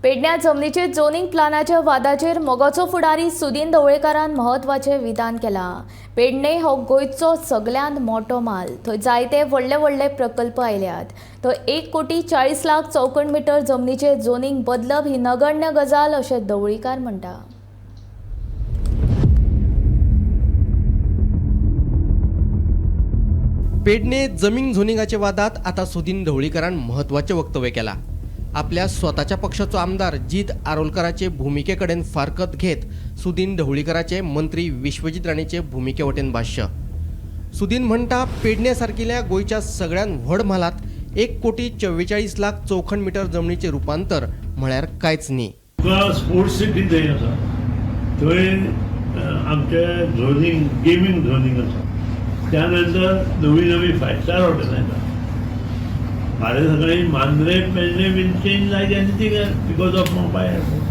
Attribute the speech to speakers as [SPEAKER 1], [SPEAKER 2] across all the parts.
[SPEAKER 1] पेडण्या जमनीचे झोनिंग प्लानाच्या वादाचेर मगोचो फुडारी सुदीन ढवळीकारान म्हत्वाचें विधान केलां. पेडणे हो गोंयचो सगल्यांत मोटो म्हाल. थंय जायते व्हडले व्हडले प्रकल्प आयल्यात. थंय 1 कोटी 40 लाख चौखण मिटर जमनीचे झोनिंग बदलप ही नगण्य गजाल अशें ढवळीकार म्हणटा.
[SPEAKER 2] पेडणे जमीन झोनिंगाच्या वादात आता सुदीन ढवळीकरान म्हत्वाचें वक्तव्य केलां. आपल्या स्वताच्या पक्षाचो आमदार जीत आरोलकाराचे भुमिके कडेन फारकत घेत सुदीन ढवळीकराचे मंत्री विश्वजीत राणेचे भुमिके वटेन भाश्य. सुदीन म्हणटा, पेडणे सारकिल्या गोंयच्या सगळ्यात व्हड म्हालांत 1 कोटी 44 लाख चौखण मिटर जमनीचें रुपांतर म्हळ्यार कांयच न्ही.
[SPEAKER 3] तुका स्पोर्ट्स सिटी थंय आसा, थंय आमचे झोनींग, गेमींग झोनींग आसा. त्या नंतर नवी नवी फायव स्टार हॉटेलां येता. फाल्यां सकाळी Mandrem, Pedne will change like anything because of Mopa airport.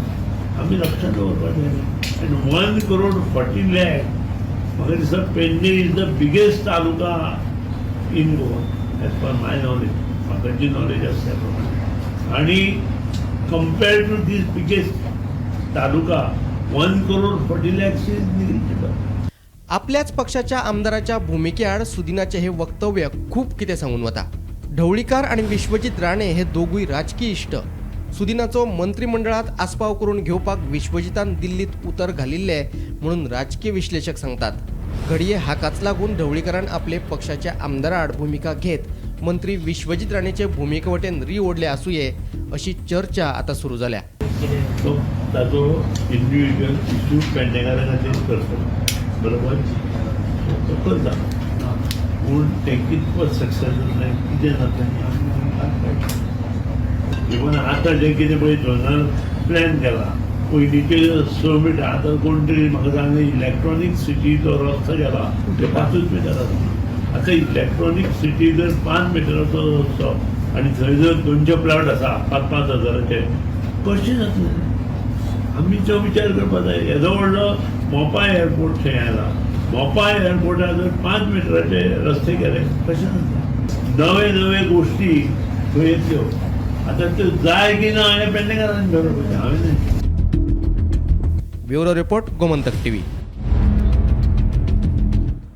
[SPEAKER 3] आमी लक्षात दवरपाक जाय. आनी 1 करोड 40 लॅक, म्हाका दिसता Pedne is the biggest taluka in Goa as per my knowledge. म्हाका जी नॉलेज आसा त्या प्रमाणे आनी compared to this biggest taluka, 1 crore 40 lakhs is negligible.
[SPEAKER 2] आपल्याच पक्षाच्या आमदाराच्या भुमिकेआड सुदिनाचे हे वक्तव्य खूब कितें सांगून वता. ढवळीकार आनी विश्वजीत राणे हे दोगूय राजकी इश्ट. सुदिनाचो मंत्रिमंडळात आस्पाव करून घेवपाक विश्वजितान दिल्लीत उतर घालिल्ले म्हणून राजकीय विश्लेशक सांगतात. घडये हाकाच लागून ढवळीकारान आपले पक्षाच्या आमदाराआड भुमिका घेत मंत्री विश्वजीत राणेचे भुमिके वटेन री ओडले आसुये अशी चर्चा आता सुरू जाल्या.
[SPEAKER 3] तो ताचो इंडिविज्युअल इश्यू पेडणेकारा खातीर करतलो, बरोबर तो करता, पूण तें कितपत सक्सेस जातलें, कितें जातलें, आमकां कळटा. इवन आतां जें कितें पळय झोनल प्लॅन केला, पयलींचे 6 मिटर, आतां कोण तरी म्हाका सांगलें, इलेक्ट्रॉनीक सिटी जो रस्तो गेला ते 5च मिटर आसा. आतां इलेक्ट्रॉनीक सिटी जर 5 मिटराचो रस्तो आनी थंय जर 200 प्लॉट आसा 5-5 हजाराचे, कशें जातलें? आमी तो विचार करपाक जाय. येदो व्हडलो मोपा एअरपोर्ट थंय आयला. मोपा एअरपोर्टार जर 5 मिटराचे रस्ते केले, कशें जातलें? नवे नवे गोश्टी थंय येतल्यो. आतां त्यो जाय की ना हें पेडणेकारांनी थारोवपाचें, हांवें न्ही.
[SPEAKER 2] Bureau report, Gomantak TV.